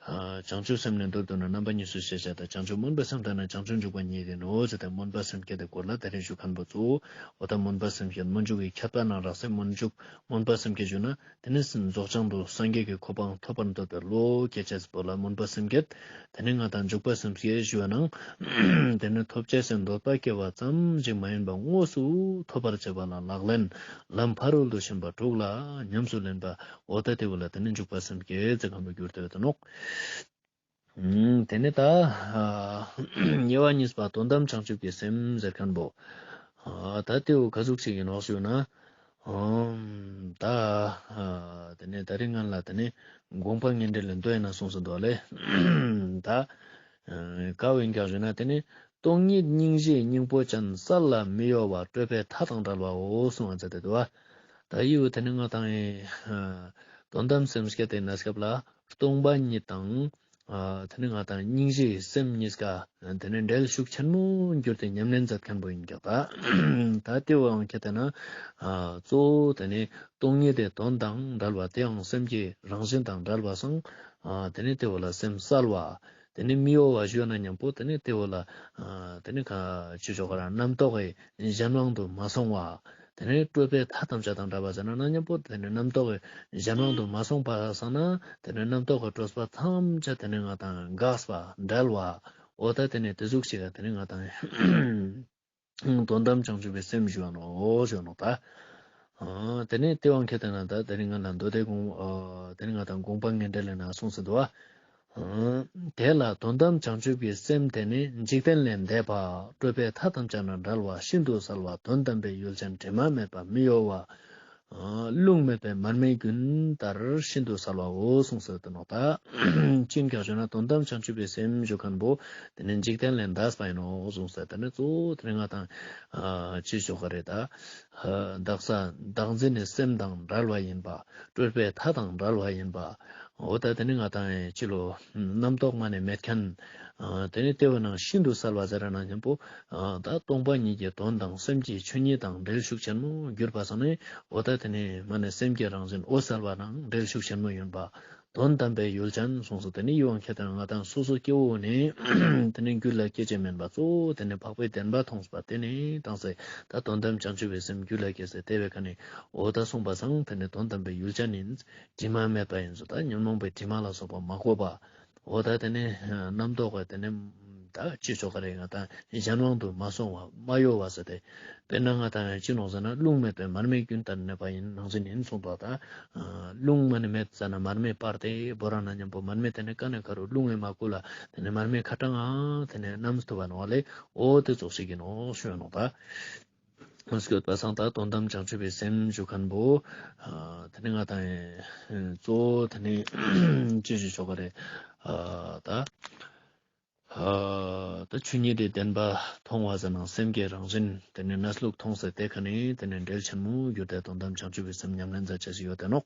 ཨ་བྱང་ཆུབ་སེམས་ནི་མདོར་བསྡུ་ན་རྣམ་པ་གཉིས་སུ་ཤེས་བྱ་དང་། བྱང་ཆུབ་སྨོན་པའི་སེམས་དང་ནི་བྱང་ཆུབ་འཇུག་པ་ཉིད་ཡིན་ནོ་ཟེར་ཏེ་སྨོན་པ་སེམས་བསྐྱེད་དེ་སྐོར་ལ་ད་རེས་ཞུ་མཁན་པོ་ཙོགས། འོ་ད་སྨོན་པ་སེམས་བསྐྱེད་སྨོན་འཇུག་གི་ཁྱད་པར་ནང་རགས་སེ་སྨོན་འཇུག་སྨོན་པ་སེམས་བསྐྱེད་ཞུ་ན། དེ་ནས་རྫོགས་བྱང་དུ་སངས་རྒྱས་ཀྱི་གོ་འཕང་ཐོབ་པར་འདོད་པའི་བློ་སྐྱེ་ཅེས་པོ་ལ་སྨོན་པ་སེམས་བསྐྱེད། དེ་ནས་ང་དང་འཇུག་པ་སེམས་བསྐྱེད་ཞུ་བ་ནང་། དེ་ནས་ཐོབ་ཅེས་སི་འདོད་པ་སྐྱེ་བ་ཙམ་ཞིག་མ་ཡིན་པ་དངོས་སུ་ཐོབ་པར་བྱེད་པ་ལ་ལག་ལེན་ལམ་ཕ་རོལ་ཏུ་ཕྱིན་པ་དྲུག་ལ་ཉམས་སུ་ལེན་པ། འོ་ད་དེ་བོ་ལ་དེ་ནས་འཇུག་པ་སེམས་བསྐྱེད་ཟེར་མཁན་པོ་གྱུར་ཏེ་ཡོད་དེ་ནོག་ཨུམ། དེ་ནས་ད་ཨ་དམྱལ་བ་གཉིས་པ་དོན་དམ་བྱང་ཆུབ་ཀྱི་སེམས་ཟེར་མཁན་པོ། ཨ་ད་དེ་བོ་ག་ཟུག་ཞིག་ཡིན་ནོག་ཞུ་ན། ཨུམ། ད་ཨ་དེ་ནས་ད་རེས་སྔན་ལ་དེ་ནས་དགོངས་པ་ངེས་འགྲེལ་ལས་མདོ་ཡི་ནང་གསུངས་སུ་འདུག་ལེ། ད་ཨ་ག་བོ་ཡིན་ཀྱག་ཞུ་ན་དེ་ནས་སྟོང་ཉིད་སྙིང་རྗེའི་སྙིང་པོ་ཅན། གསལ་ལ་མི་གཡོ་བ་སྤྲོས་པའི་མཐའ་དང་བྲལ་བའོ་གསུངས་པ་མཛད་དེ་འདུག་པ། ད་ཡི་བོ་དེ་ནས་ང་དང་ཨ་དོན་དམ་སེམས་བསྐྱེད་དེ་ན་སྐབས་ལ་སྟོང་པ་ཉིད་དང་། ཨ་དེ་ནས་ང་དང་སྙིང་རྗེའི་སེམས་གཉིས་ཀ་དེ་ནས་འབྲེལ་ཤུགས་ཆེན་མོ་གྱུར་ཏེ་ཉམས་ལེན་མཛད་མཁན་པོ་ཡིན་ཀྱག་ད། ད་དེ་བོའང་ཁྱེར་ཏེ་ན་ཨ་གཙོ་བོ་དེ་ནས་སྟོང་ཉིད་དེ་དོན་དང་བྲལ་བ་དེའང་སེམས་ཀྱི་རང་བཞིན་དང་བྲལ་བ་སང་། ཨ་དེ་ནས་དེ་བོ་ལ་སེམས་གསལ་བ། དེ་ནས་མི་གཡོ་བ་ཞུ་ན་མཉམ་པོ་དེ་ནས་དེ་བོ་ལ་ཨ་དེ་ནས་ཁ་ཅི་ཆོག་ག་རང་རྣམ་རྟོག་གི་གཞན་དབང་དུ་མ་སོང་བ། དེ་ནས་སྤྲོས་པའི་མཐའ་ཐམས་ཅད་དང་བྲལ་བ་ཟེར་ན་ན་མཉམ་པོ་དེ་ནས་རྣམ་རྟོག་གི་གཞན་དབང་དུ་མ་སོང་བ་སང་ན་དེ་ནས་རྣམ་རྟོག་གི་སྤྲོས་པ་ཐམས་ཅད་དེ་ནས་ང་དང་འགགས་པ་བྲལ་བ། འོ་ད་དེ་ནས་དེ་ཟུག་ཞིག་ག་དེ་ནས་ང་དང་དོན་དམ་བྱང་ཆུབ་པའི་སེམས་ཞུ་བ་ནོག་ཞུ་བ་ནོག་ད། ཨ་དེ་ནས་དེ་དབང་ཁྱེད་དེ་ན་ད་དེ་ནས་ང་ལ་མདོ་སྡེ་དགོངས་ཨ་དེ་ནས་ང་དང་དགོངས་པ་ངེས་འགྲེལ་ལས་ན་གསུངས་སུ་འདུག་བ། ཨ་དེ་ལ་དོན་དམ་བྱང་ཆུབ་ཀྱི་སེམས་དེ་ནི་འཇིག་རྟེན་ལས་འདས་པ་སྤྲོས་པའི་མཐའ་ཐམས་ཅད་ནས་བྲལ་བ་ཤིན་ཏུ་གསལ་བ་དོན་དམ་པའི་ཡུལ་ཅན་དྲི་མ་མེད་པ་མི་གཡོ་བ། ཨ་རླུང་མེད་པའི་མར་མེ་རྒྱུན་ལྟར་ཤིན་ཏུ་གསལ་བའོ་གསུངས་སུ་འདུག་ནོག་ད། ཅི་ཡིན་ག་ཞུ་ན་དོན་དམ་བྱང་ཆུབ་པའི་སེམས་ཞུ་མཁན་པོ་དེ་ནི་འཇིག་རྟེན་ལས་འདས་པ་ཡིན་ནོག་གསུངས་སུ་དེ་ནི་གཙོ་བོ་དེ་ནི་ང་དང་ཨ་ཅི་ཞུ་ག་རེད་ད། ཨ་བདག་ས་བདག་འཛིན་ནི་སེམས་དང་བྲལ་བ་ཡིན་པ། སྤྲོས་པའི་མཐའ་དང་བྲལ་བ་ཡིན་པ། འོ་ད་དེ་ནི་ང་དང་ཅི་ལོ་རྣམ་རྟོག་མ་ནས་མེད་མཁན། ཨ་དེ་ནི་དེ་བས་ན་ཤིན་ཏུ་གསལ་བ་ཟེར་ན་མཉམ་པོ། ཨ་ད་སྟོང་པ་ཉིད་ཀྱི་དོན་དང་སེམས་ཀྱི་ཆོས་ཉིད་དང་འབྲེལ་ཤུགས་ཆེན་མོ་གྱུར་པ་སང་ནི་འོ་ད་དེ་ནི་མ་ནས་སེམས་ཀྱི་རང་བཞིན་འོད་གསལ་བ་དང་འབྲེལ་ཤུགས་ཆེན་མོ་ཡིན་པ། དོན་དམ་པའི་ཡུལ་ཅན་གསུངས་སོ། དེ་ནི་ཡིད་དབང་ཁྱེད་དང་ང་དང་སོ་སོ་སྐྱེ་བོ་ནི་དེ་ནི་རྒྱུད་ལ་སྐྱེ་ཅེས་མིན་པ་གཙོ་བོ་དེ་ནི་འཕགས་པའི་བདེན་པ་མཐོང་བ་དེ་ནི་དང་སེ་ད་དོན་དམ་བྱང་ཆུབ་པའི་སེམས་རྒྱུད་ལ་སྐྱེས་སེ་དེ་བས་ཁ་ནི་འོ་ད་གསུངས་པ་སང་དེ་ནི་དོན་དམ་པའི་ཡུལ་ཅན་ཡིན། དྲི་མ་མེད་པ་ཡིན་སོ། ད་ཉོན་མོངས་པའི་དྲི་མ་ལ་སོགས་པ་མ་གོས་པ། འོ་ད་དེ་ནི་རྣམ་རྟོག་ག་དེ་ནི་ད་ཅི་ཆོག་ག་རེ་ང་དང་གཞན་དབང་དུ་མ་སོང་བ་མ་གཡོ་བ་ཟེར་ཏེ། དཔེར་ན་ང་དང་ཅི་ནོག་ཟེར་ན་རླུང་མེད་པའི་མར་མེ་རྒྱུན་ལྟར་གནས་པ་ཡིན་ནང་བཞིན་ཡིན་གསུངས་པ་ད། རླུང་མ་ནི་མེད་ཟེར་ན་མར་མེ་སྤར་ཏེ་བོ་ར་ན་མཉམ་པོ་མར་མེ་དེ་ནི་ཀ་ནས་ཁ་རུ་རླུང་ངེ་མ་ཁུ་ལ་དེ་ནི་མར་མེ་ཁ་གྲངས་ཨ་དེ་ནི་རྣམས་ཐུབ་པ་ནོག་ལེ། འོ་དེ་ཙོགས་ཤིག་ཡིན་ནོག་ཞུ་ཡ་ནོག་ད། སྐྱོད་པ་སང་ད་དོན་དམ་བྱང་ཆུབ་པའི་སེམས་ཞུ་མཁན་པོ། ཨ་དེ་ནི་ང་དང་ཨེ་གཙོ་བོ་དེ་ནི་ཅི་ཞུ་ཆོག་ག་རེ། ཨ་ད་ཨ་ད་ཆོས་ཉིད་དེ་བདེན་པ་མཐོང་བ་ཟེར་ན་སེམས་ཀྱི་རང་བཞིན་དེ་ནི་གནས་ལུགས་མཐོང་སེ་དེ་ཁ་ནི་དེ་ནི་འབྲེལ་ཆེན་མོ་གྱུར་ཏེ་དོན་དམ་བྱང་ཆུབ་པའི་སེམས་ཉམས་ལེན་མཛད་ཅེས་ཞིག་ཡོད་དེ་ནོག།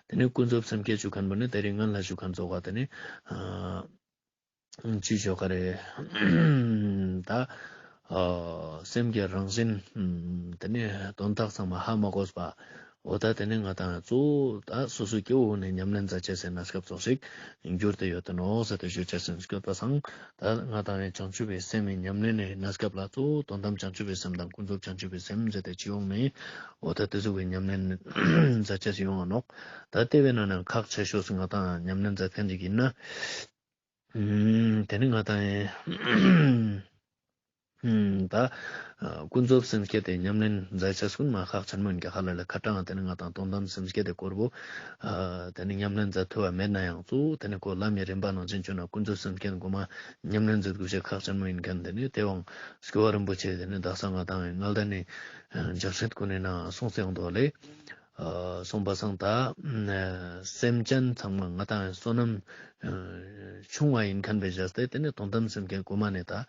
དེ་ནི་ཀུན་རྫོབ་སེམས་བསྐྱེད་ཞུ་མཁན་པོ་ནི་དེ་རིང་ང་ལ་ཞུ་མཁན་ཙོགས་པ་དེ་ནི་ཨ། ཅི་ཞོག་ག་རེ། ད་ཨ་སེམས་ཀྱི་རང་བཞིན་དེ་ནི་དོན་དག་ཚང་མ་ཧ་མ་གོས་པ། འོ་ད་དེ་ནི་ང་དང་གཙོ་བོ་ད་སོ་སོ་སྐྱེ་བོ་ནི་ཉམས་ལེན་མཛད་ཅེས་སི་གནས་སྐབས་ཙོགས་ཤིག་གྱུར་ཏེ་ཡོད་དེ་ནོག་ཟེར་ཏེ་ཞུ་ཅེས་སི་སྐྱོད་པ་སང་ད་ང་དང་ནི་བྱང་ཆུབ་པའི་སེམས་ཀྱི་ཉམས་ལེན་ནི་གནས་སྐབས་ལ་གཙོ་བོ་དོན་དམ་བྱང་ཆུབ་པའི་སེམས་དང་ཀུན་རྫོབ་བྱང་ཆུབ་པའི་སེམས་ཟེར་ཏེ་ཅི་ཡོང་ནི། འོ་ད་དེ་ཟུག་གི་ཉམས་ལེན་མཛད་ཅེས་སི་ཡོང་ང་ནོག། ད་དེ་བས་ན་ནང་ཁག་ཆེ་ཤོས་སུ་ང་དང་ཉམས་ལེན་མཛད་མཁན་ཅིག་ཡིན་ན། ཨུམ། དེ་ནི་ང་དང་ཨུམ། ད་ཨ་ཀུན་རྫོབ་སེམས་བསྐྱེད་དེ་ཉམས་ལེན་མཛད་ཅེས་ཀུན་མ་ཁག་ཆེན་མོ་ཡིན་ག་ཧ་ལ་ལ་ཁ་གྲངས་དེ་ནི་ང་དང་དོན་དམ་སེམས་བསྐྱེད་དེ་སྐོར་བོ། ཨ་དེ་ནི་ཉམས་ལེན་མཛད་ཐུབ་པ་མེད་ན་ཡང་གཙོ་བོ་དེ་ནི་ཁོ་ལམ་གྱི་རིམ་པ་ནང་བཞིན་བྱུང་ན་ཀུན་རྫོབ་སེམས་བསྐྱེད་གོ་མ་ཉམས་ལེན་མཛད་དགོས་ཤེས་ཁག་ཆེན་མོ་ཡིན་མཁན་དེ་ནི་དེ་དབང་སྐྱོབ་པ་རིན་པོ་ཆེ་དེ་ནི་དག་ས་ང་དང་ངལ་ད་ནི་འཇམ་སྲིད་ཀུན་ནི་ནང་གསུངས་སེ་ཡོང་དོ་ལེ། ཨ་གསུངས་པ་སང་ད་ཨ་སེམས་ཅན་ཚང་མ་ང་དང་བསོད་ནམས་ཨ་ཆུང་བ་ཡིན་མཁན་བས་བཞག་སྟེ་དེ་ནི་དོན་དམ་སེམས་བསྐྱེད་གོ་མ་ནས་ད་ཨ་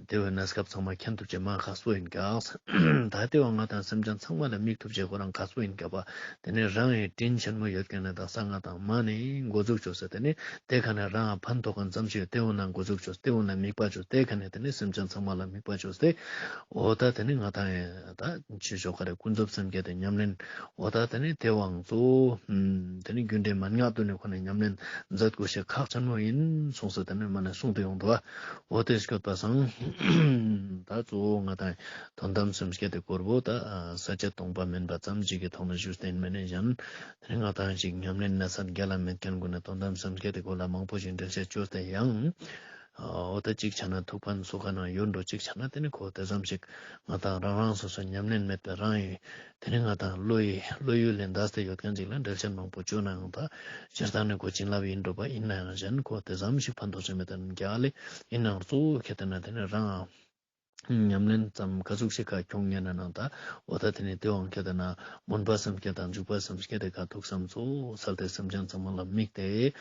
དེ་བས་གནས་སྐབས་ཚང་མ་མཁྱེན་ཐུབ་ཅེས་མ་ཁག་པོ་ཡིན་ཀྱག། ད་དེ་བ་ང་དང་སེམས་ཅན་ཚང་མ་ལ་དམིགས་ཐུབ་ཅེས་ཁོ་རང་ཁག་པོ་ཡིན་ཀྱག་པ། དེ་ནི་རང་ཡི་དྲིན་ཆེན་མོ་ཡོད་མཁན་ནི་དག་ས་ང་དང་མ་ནས་འགོ་འཛུགས་བཅོས་སེ་དེ་ནི་དེ་ཁ་ནས་རང་ཕན་ཐོགས་མཁན་ཙམ་ཞིག་དེ་བོ་ན་འགོ་འཛུགས་བཅོས་དེ་བོ་ན་དམིགས་པ་བཅོས་དེ་ཁ་ནས་དེ་ནི་སེམས་ཅན་ཚང་མ་ལ་དམིགས་པ་བཅོས་ཏེ། འོ་ད་དེ་ནི་ང་དང་ཡང་ད་ཅི་ཞོག་ག་རེ་ཀུན་རྫོབ་སེམས་བསྐྱེད་དེ་ཉམས་ལེན། འོ་ད་དེ་ནི་དེ་དབང་གཙོ་བོ་དེ་ནི་རྒྱུ་འབྲས་མན་ངག་ཏུ་ནི་ཁོ་ནི་ཉམས་ལེན་མཛད་དགོས་ཤེས་ཁག་ཆེན་མོ་ཡིན་གསུངས་སེ་དེ་ནི་མ་ནས་གསུངས་ཏེ་ཡོང་འདུག་བ། འོ་དེ་སྐྱོད་པ་སང་ད་གཙོ་བོ་ང་དང་དོན་དམ་སེམས་བསྐྱེད་དེ་སྐོར་བོ་ད་ས་བཅད་སྟོང་པ་མིན་པ་ཙམ་ཞིག་གི་ཐོག་ནས་ཞུས་ཏེ་ཡིན་མེད་ནས་གཞན། དེ་ནི་ང་དང་ཞིག་ཉམས་ལེན་ན་ས་རྒྱ་ལ་མེད་མཁན་ཀུན་ནས་དོན་དམ་སེམས་བསྐྱེད་དེ་སྐོར་ལ་མང་པོ་ཞིག་འགྲེལ་བཤད་བཅོས་ཏེ་ཡང་། འོ་ད་གཅིག་ཆ་ན་ཐུགས་ཕན་སོ་ཁ་ན་ཡོད་འགྲོ། གཅིག་ཆ་ན་དེ་ནི་ཁོ་དེ་ཙམ་ཞིག་ང་དང་རང་རང་སོ་སོ་ཉམས་ལེན་མེད་པའི་རང་ཡི་དེ་ནི་ང་དང་བློ་ཡི་བློ་ཡུལ་ལས་འདས་ཏེ་ཡོད་མཁན་ཅིག་ལ་འགྲེལ་བཤད་མང་པོ་བཅོས་ན་ཡང་ད་སྤྱིར་བཏང་ནི་ཁོ་བྱིན་རླབས་ཡིན་འགྲོ་པ་ཡིན་ན་ཡང་གཞན་ཁོ་དེ་ཙམ་ཞིག་ཕན་ཐོགས་ཅིག་མེད་དེ་ནི་རྒྱ་ལེ་ཡིན་ནའང་གཙོ་བོ་ཁྱེད་དེ་ན་དེ་ནི་རང་ཉམས་ལེན་ཙམ་ག་ཟུག་ཞིག་ག་ཁྱོང་ཉན་ན་ནང་ད་འོ་ད་དེ་ནི་དེ་དབང་ཁྱེད་དེ་ན་སྨོན་པ་སེམས་བསྐྱེད་དང་འཇུག་པ་སེམས་བསྐྱེད་དེ་ག་ཐུགས་བསམ་གཙོ་བོ་སལ་ཏེ་སེམས་ཅན་ཚང་མ་ལ་དམིགས་ཏེ།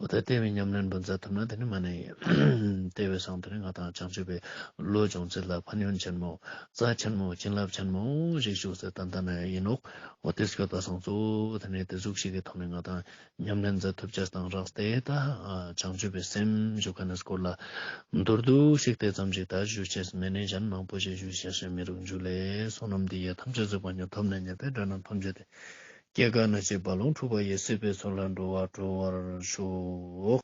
འོ་ད་དེ་བས་ཉམས་ལེན་པོ་མཛད་ཐུབ་ན་དེ་ནི་མ་ནས་དེ་བས་སང་དེ་ནི་ང་དང་བྱང་ཆུབ་པའི་བློ་སྦྱོང་ཚུལ་ལ་ཕན་ཡོན་ཆེན་མོ་རྩ་ཆེན་མོ་བྱིན་རླབས་ཆེན་མོ་ཞིག་བཞུགས་སེ་ཏན་ཏན་ཡིན་ནོག། འོ་དེ་སྐྱོད་པ་སང་གཙོ་བོ་དེ་ནི་དེ་ཟུག་ཞིག་གི་ཐོག་ནས་ང་དང་ཉམས་ལེན་མཛད་ཐུབ་ཅེས་དང་རགས་ཏེ་ད་བྱང་ཆུབ་པའི་སེམས་ཞུ་མཁན་ནི་སྐོར་ལ་མདོར་བསྡུས་ཤིག་དེ་ཙམ་ཞིག་ད་ཞུ་ཅེས་མེད་ནས་གཞན་མང་པོ་ཞིག་ཞུ་ཤེས་ཤེས་མི་རུང་། འཇུ་ལེ། བསོད་ནམས་འདི་ཡིས་ཐམས་ཅད་གཟིགས་པ་ཉིད། ཐོབ་ནས་ཉེས་པའི་དགྲ་རྣམས་ཕམ་བྱས་ཏེ། སྐྱེ་རྒ་ན་འཆིའི་རྦ་ཀློང་འཁྲུགས་པ་ཡི། སྲིད་པའི་མཚོ་ལས་འགྲོ་བ་སྒྲོལ་བར་ཤོག།